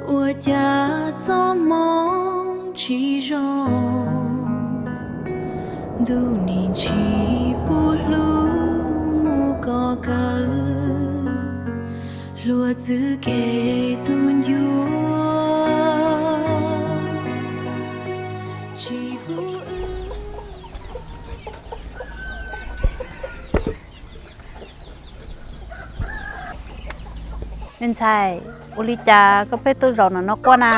Ua cas txoj hmoov tsis zoo, ntuj nim tsis pub hlub mus kom kawg, hluav txwv kev tu ncua tsis pub wb. Me ntxhais, ua li cas koj pheej tuaj zaum ntawm no quaj na?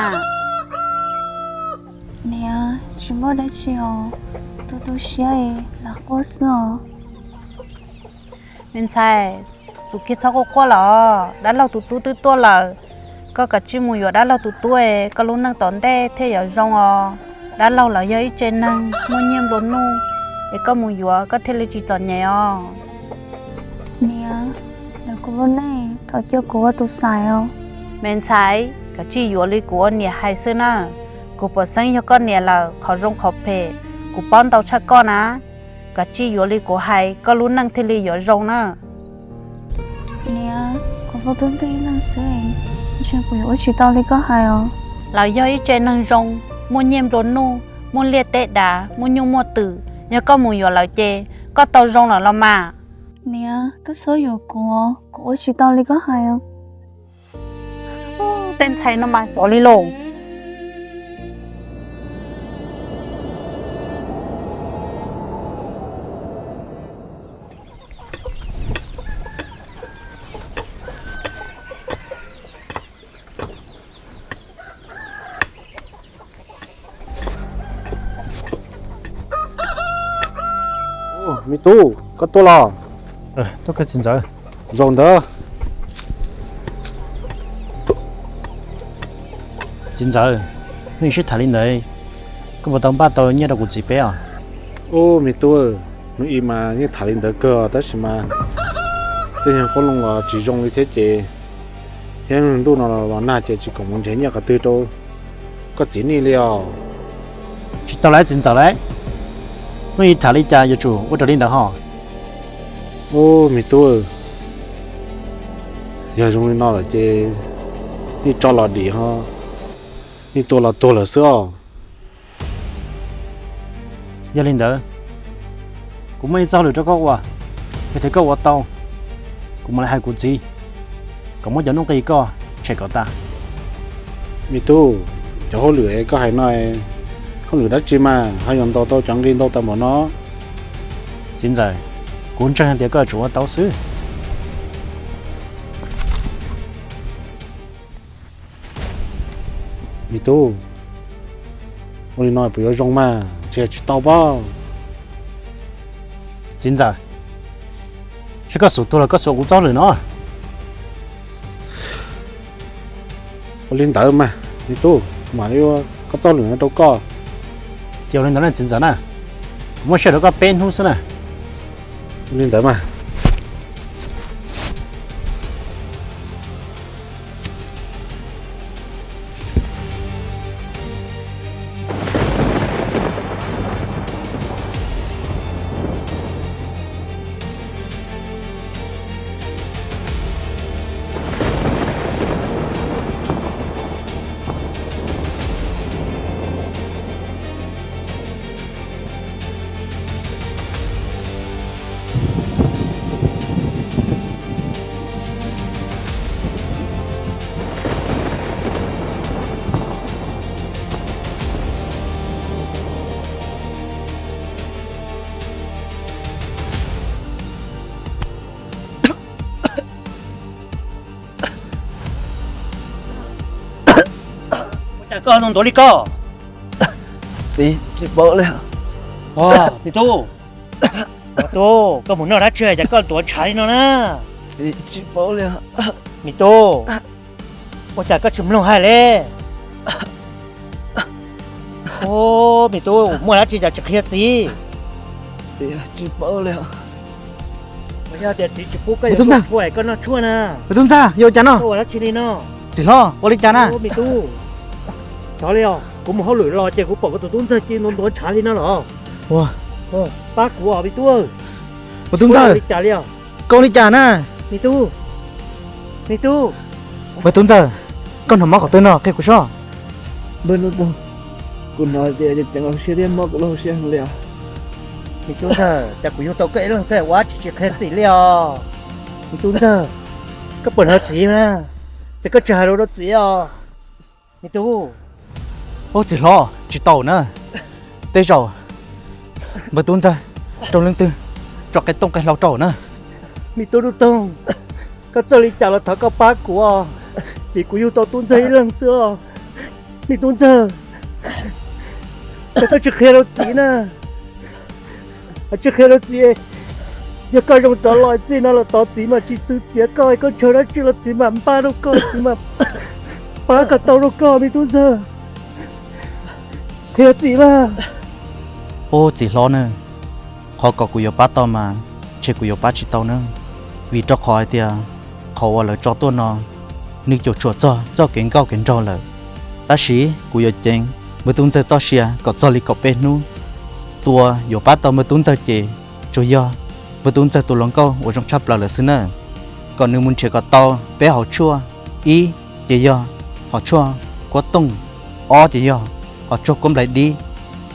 Niam, tsis muaj dab tsi os, tu tu siab es lam quaj xwb os. Me ntxhais, tus kiag txhob quaj quaj los, dab laug tus tub twb tuaj lawm. Koj kav tsij mus yuav dab laug tus tub es koj lub neej tom ntej thiaj yuav zoo os. Dab laug lawv yog ib tsev neeg muaj nyiaj nplua nuj, es koj mus yuav koj thiaj li tsis txom nyem os. Niam, ntawm kuv lub neej thov cia kuv ua tus xaiv os. Me ntxhais, kav tsij yuav li kuv ua niam hais xwb na. Kuv pom xeeb yog koj niam lawm, qhov zoo qhov phem kuv paub ntau tshaj koj na. Kav tsij yuav li kuv hais, koj lub neej thiaj li yuav zoo na. Niam, kuv hlub tub ntxawg ib leeg xwb, ntshe kuv yuav ua tsis tau li koj hais os. Lawv yog ib tsev neeg zoo, muaj nyiaj nplua nuj, muaj liaj teb dav, muaj nyuj muaj twm, yog koj mus yuav lawv ces koj tau zoo lawm los mas. Niam, koj txhob yuav kuv, kuv ua tsis tau li koj hais os. Tej ntxhais no mas cov li lauj. Me tub, koj tuaj los? Tuaj kawg txiv ntxawm. Zaum ntawd. Txiv ntxawm, hnub ib sib tham li ntawd, koj puas tau npaj tau nyiaj rau kuv txiv peb os? Ub, me tub, hnub ib mas yeej tham li ntawd kawg tab sis mas tej nyuag qoob loo los tsis zoo li thiab ces thiab ntuj no los nag ces tsis khoom mus nrhiav nyiaj qhov twg rau koj txiv nej li os. Tsis tau lawm txiv ntxawm lawm, hnub ib tham li cas yuav tsum ua raws li ntawd ho. Ub, me tub, yog zoo li no lawm ces nej tso los dim ho, nej tua los tuag lawm xwb os. Yog li ntawd, kuv muaj ib txoj hauj lwm rau koj ua, yog tias koj ua tau, kuv mam li hais kuv txiv kom muab cov nuj nqis koj tshem kom tas. Me tub, cov hauj lwm koj hais no, hauj lwm dab tsi mas ho yuav ntaus tau cov nqi ntau tau npaum no? Txiv ntxawm, kuv ntseeg tias koj yuav tsum ua tau xwb. Me tub, ua li no puas yuav zoo mas, ntshe tsis tau pob. Txiv ntxawm, saib koj xub tuag los koj xub kuv txoj hauj lwm no. Ua li ntawd mas, me tub, kuv mam li ua koj txoj hauj lwm no rau koj. Ces ua li ntawd na txiv ntxawm na, kuv muab siab rau koj peb hnub xwb na. Ua li ntawd mas. Ua cas koj ntuav li koj? Txiv, tsis paub li. Me tub, me tub, koj mus noj dab tsi cas koj ntuav ntshav li no na? Txiv, tsis paub li. Me tub, ua cas koj tsis mloog hais li? Me tub, muaj dab tsi cas tsis qhia txiv? Txiv, tsis paub li. Yog tias txiv tsis pub koj yuav tshuaj es koj noj tshuaj na. Me tub ntxawg, yog ua cas no? Ua dab tsi li no? Txiv hlob, ua li cas na? Me tub, xyov li os, kuv mus hauj lwm los ces kuv pom kuv tus tub ntxawg cia li ntuav ntshav li no los. Pab kuv os me tub. Me tub ntxawg, li cas li os? Koj ua li cas na? Me tub, me tub, me tub ntxawg, Koj hnov mob qhov twg no qhia kuv saib. Npawg Tub Toog, kuv hnov tias cov ceev hauv siab thiab mob kuv lub hauv siab heev li os. Me tub ntxawg, cas kuv yug tau koj ib leeg xwb ua dab tsi tsis qhia txim li os? Me tub ntxawg, koj puas hnov txiv na? Ces koj tsis hais lus rau txiv os, me tub. Ub, txiv hlob, tsis tau na. Tej zaum npawg tub ntxawg raug leej twg tso qe tooj qe hlau rau na. Me tub Tub Toog, koj txawj li cas los thov koj pab kuv os, vim kuv yug tau tub ntxawg ib leeg xwb os. Me tub ntxawg, koj tsis qhia rau txiv na. Tsis qhia rau txiv, yog koj zoo rov los txij no los tod txiv mam tsis txwv txiav koj, koj ntshaw dab tsi los txiv mam npaj rau koj, txiv mam pab kom tau rau koj, me tub ntxawg. Qhia txiv mas. Ub, txiv hlob na, qhov kom kuv yuav pab tau mas ntshe kuv yuav pab tsis tau na, vim rau qhov hais tias qhov uas lawv tso tuaj no, nws cuam tshuam txog txoj kev nkauj kev nraug lawm. Tab sis kuv yuav ceev npawg tub ntxawg txoj sia kom txog li kaum peb hnub. Tus uas yuav pab tau npawg tub ntxawg ces tsuas yog npawg tub ntxawg tus hluas nkauj uas zoo tshaj plaws lawm xwb na. Kom nws mus nrhiav kom tau peb hom tshuaj, ib ces yog hom tshuaj kuab tooj, ob ces yog hom tshuaj kuab nplaim dib,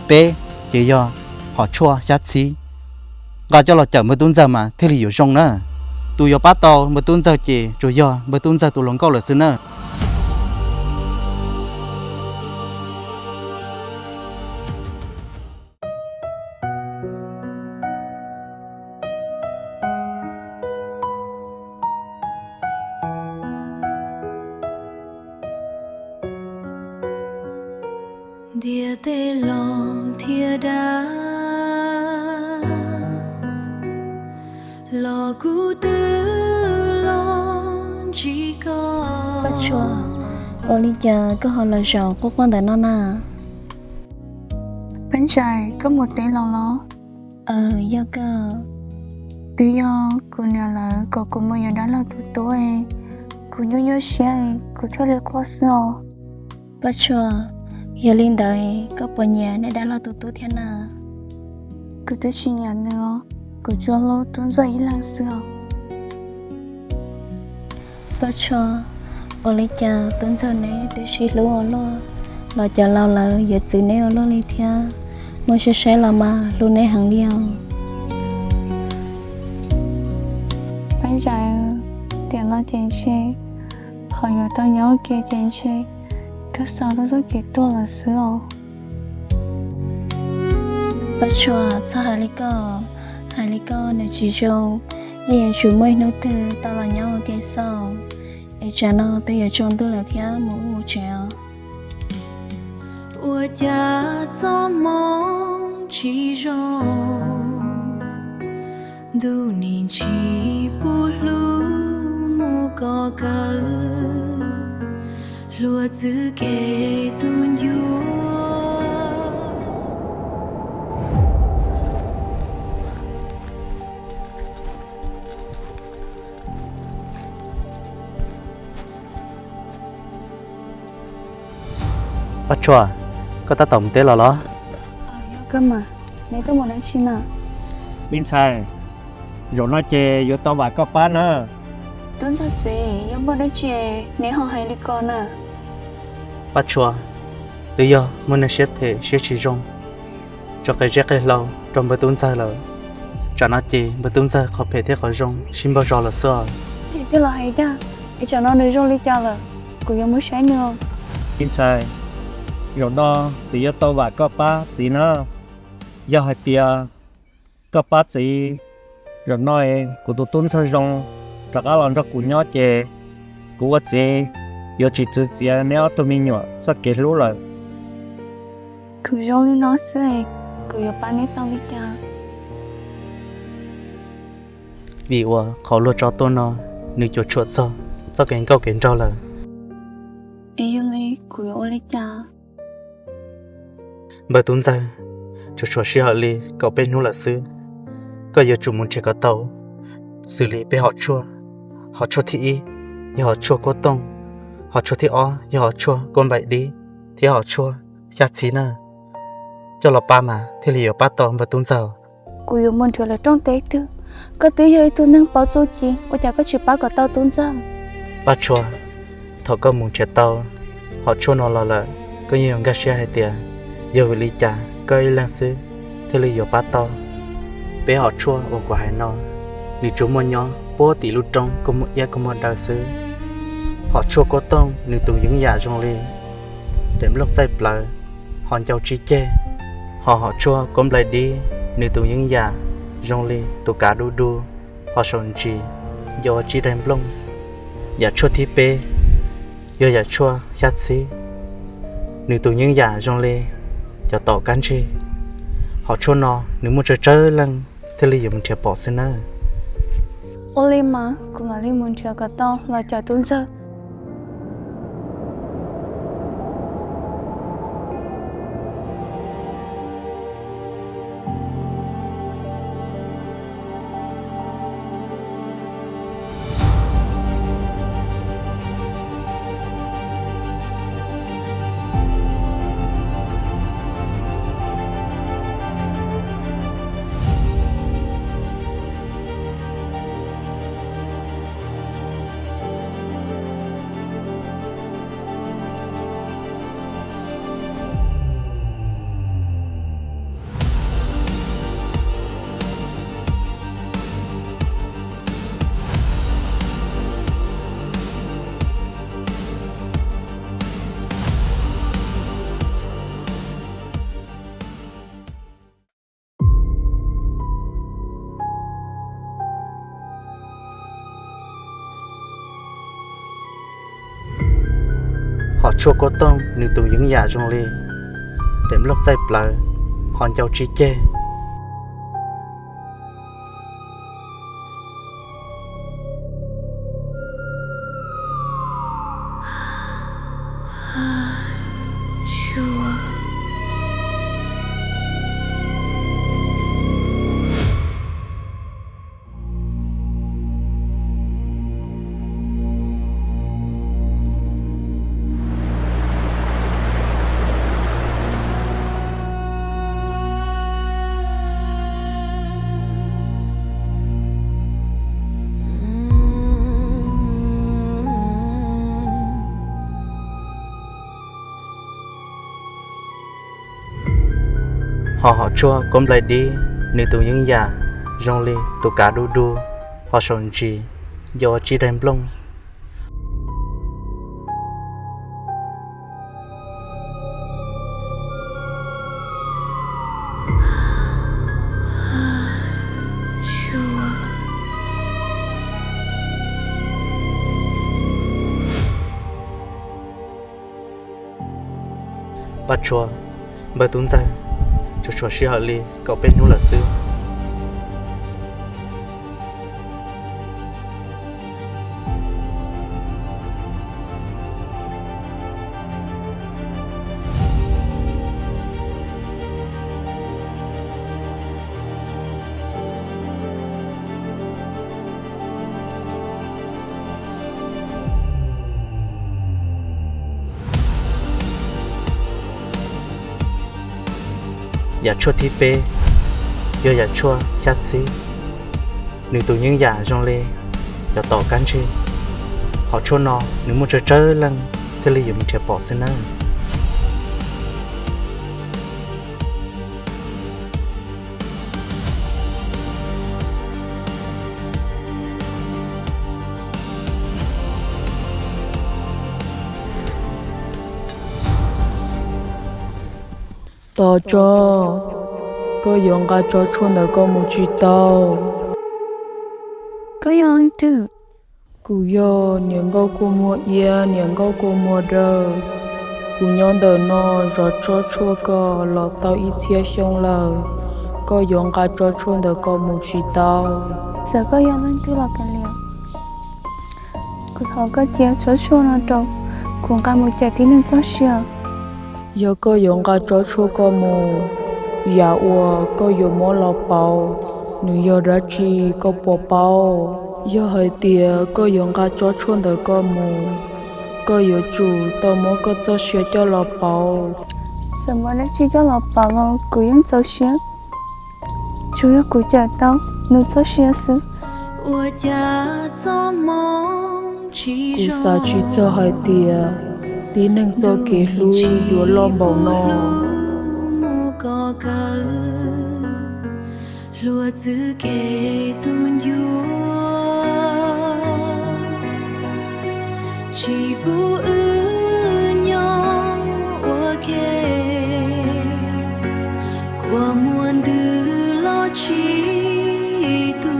peb ces yog hom tshuaj xyab txhib. Nqa coj los cawm npawg tub ntxawg mas thiaj li yuav zoo na. Tus yuav pab tau npawg tub ntxawg ces tsuas yog npawg tub ntxawg tus hluas nkauj lawm xwb na. Ntiaj teb los thiab dab, los kuv twb los ntsib koj. Paj Tshuaj, ua li cas koj ho los zaum quaj quaj ntawm no na? Paj Ntsais, koj mus teb los los? Aws, yog kawg. Twb yog kuv niam lawv kom kuv mus yuav dab laug tus tub, kuv nyuaj nyuaj siab, kuv thiaj li quaj xwb os. Paj Tshuaj, yog li ntawd koj puas nyiam niag dab laug tus tub thiab na? Kuv twb tsis nyiam nws os, kuv tsuas hlub tub ntxawg ib leeg xwb os. Paj Tshuaj, ua li cas tub ntxawg neb twb sib hlub ua luaj los cov laus lawv yuav txwv neb ua luaj li thiab? Muab saib saib los mas hlub neb heev li os. Paj Ntsais, tiam no ces ntshe qhov yuav tau nyob ua ke ces ntshe koj xaus rau txoj kev tuag lawm xwb os. Paj Tshuaj, txhob hais li koj, hais li koj nws tsis zoo, yeej yuav tsum muaj ib hnub twg tau los nyob ua ke xwb. Es tsam no twb yuav tsaus ntuj lawm thiab, mus ua mus tsev os. Ua cas txoj hmoov tsis zoo, ntuj nim tsis pub hlub mus kom kawg, hlua txwv kev tu ncua. Paj Tshuaj, koj tab tom mus teb los los? Yog kawg mas, neb tuaj mus dab tsi na? Me ntxhais, zaum no ces yuav tau vam koj pab na. Tub ntxawg txiv, yog muaj dab tsi neb ho hais li ko na? Paj Tshuaj, twb yog muaj neeg siab phem siab tsis zoo tso qe zeb qe hlau rau npawg tub ntxawg lawm. Tsam no ces npawg tub ntxawg qhov phem thiab qhov zoo sib npaug zog lawm xwb os. Phem twb los hais dag, es tsam no nws zoo li cas lawm, kuv yuav mus saib nws. Me ntxhais, zaum no txiv yuav tau vam koj pab txiv na. Yog hais tias koj pab txiv, zaum no kuv tus tub ntxawg zoo rov qab los nrog kuv nyob ces kuv ua txiv yuav tsis txwv txiav neb ob tug me nyuam txoj kev hlub lawm. Kuv zoo li no xwb, kuv yuav pab neb tau li cas? Vim uas qhov luag tso tuaj no, nws cuam tshuam txog txoj kev nkauj kev nraug lawm. Es yog li kuv yuav ua li cas? Npawg tub ntxawg, tsuas tshuav sij hawm li kaum peb hnub lawm xwb. Koj yuav tsum mus nrhiav kom tau xws li peb hom tshuaj. Hom tshuaj thib ib yog hom tshuaj kuab tooj, hom tshuaj thib ob yog hom tshuaj kuab npaim dib, thiab hom tshuaj xyab txhib na. Coj los pab mas thiaj li yuav pab tau npawg tub ntxawg. Kuv yuav mus nrhiav lawv rooj teb twg? Koj twb yog ib tug neeg paub txuj ci, ua cas koj tsis pab kom tau tub ntxawg? Paj Tshuaj, Thaum koj mus nrhiav tau hom tshuaj no los lawm, koj yeej yuav nkag siab hais tias yog vim li cas koj ib leeg xwb thiaj li yuav pab tau. Peb hom tshuaj uas kuv hais no, nws tsuas muaj nyob puag tim lub roob kuj muaj iab kuj muaj daw xwb. Hom tshuaj kuab tooj nws tus yeeb yam zoo li daim nplooj txaij plawv, ho ncau tsib ceg. Ho hom tshuaj kuab nplaim dib nws tus yeeb yam zoo li tus kav du du, ho saum ntsis ncau tsib daim nplooj. Yam tshuaj thib peb yog yam tshuaj xyab txhib, nws tus yeeb yam zoo li cov tom kab ntsig. Hom tshuaj no nws muaj tsawg tsawg leej thiaj li yuav mus nrhiav pom xwb nawb. Ua li mas kuv mam li mus nrhiav kom tau los cawm tub ntxawg. Hom tshuaj kuab tooj nws tus yeeb yam zoo li daim nplooj txaij plawv, ho ncau tsib ceg. Ho hom tshuaj kuab nplaim dib nws tus yeeb yam zoo li tus kav du du, ho saum ntsis ncau tsib daim nplooj. Paj Tsua, npawg Tub Ntxawg, tsuas tshuav sij hawm li kaum peb hnub lawm xwb. Yam tshuaj thib peb yog yam tshuaj xyab txhib. Nws tus yeeb yam zoo li cov tom kab ntsig. Hom tshuaj no nws muaj tsawg tsawg leej thiaj li yuav mus nrhiav pom xwb nawb. Tos tso, koj yuav nqa tsob tshuaj ntawm ko mus tsis tau. Koj yog leej twg? Kuv yog niam nkauj kua muag iab, niam nkauj kua muag daw. Kuv nyob ntawm no zov tsob tshuaj ko los tau ib txhiab xyoo lawm. Koj yuav nqa tsob tshuaj ntawm ko mus tsis tau. Txawm koj yog leej twg los kav liam, kuv thov koj cia tsob tshuaj no rau kuv nqa mus cawm tib neeg txoj sia. Yog koj yuav nqa tsob tshuaj ko mus, yam uas koj yuav muab los pauv, nws yog dab tsi koj puas paub? Yog hais tias koj yuav nqa tsob tshuaj ntawm ko mus, koj yuav tsum tau muab koj txoj sia coj los pauv. Txawm muab dab tsi coj los pauv los kuv yeej txaus siab, tsuas yog kuv cawm tau nws txoj sia xwb. Ua cas txoj hmoo Kuv xav tsis txog hais tias tib neeg txoj kev hlub yuav loj npaum no. Hluav txwv kev tu ncua tsis pub wb nyob ua ke. Kua muag ntws los tsis tu,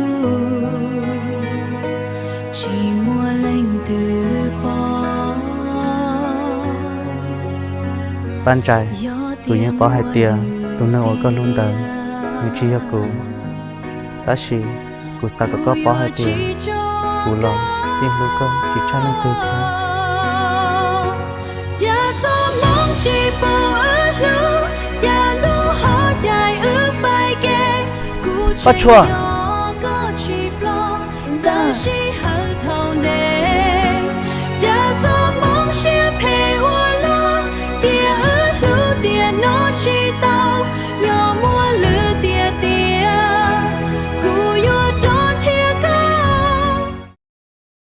tsis muaj leej twg pom. Paj Ntsais, kuv yeej paub hais tias tus neeg uas koj hlub ntawd nws tsis yog kuv, tab sis kuv xav kom koj paub hais tias kuv los yeej hlub koj tsis tshaj leej twg thiab. Cas txoj hmoov tsis pub wb hlub, cas ntuj ho cais wb faib kev. Paj Tshuaj!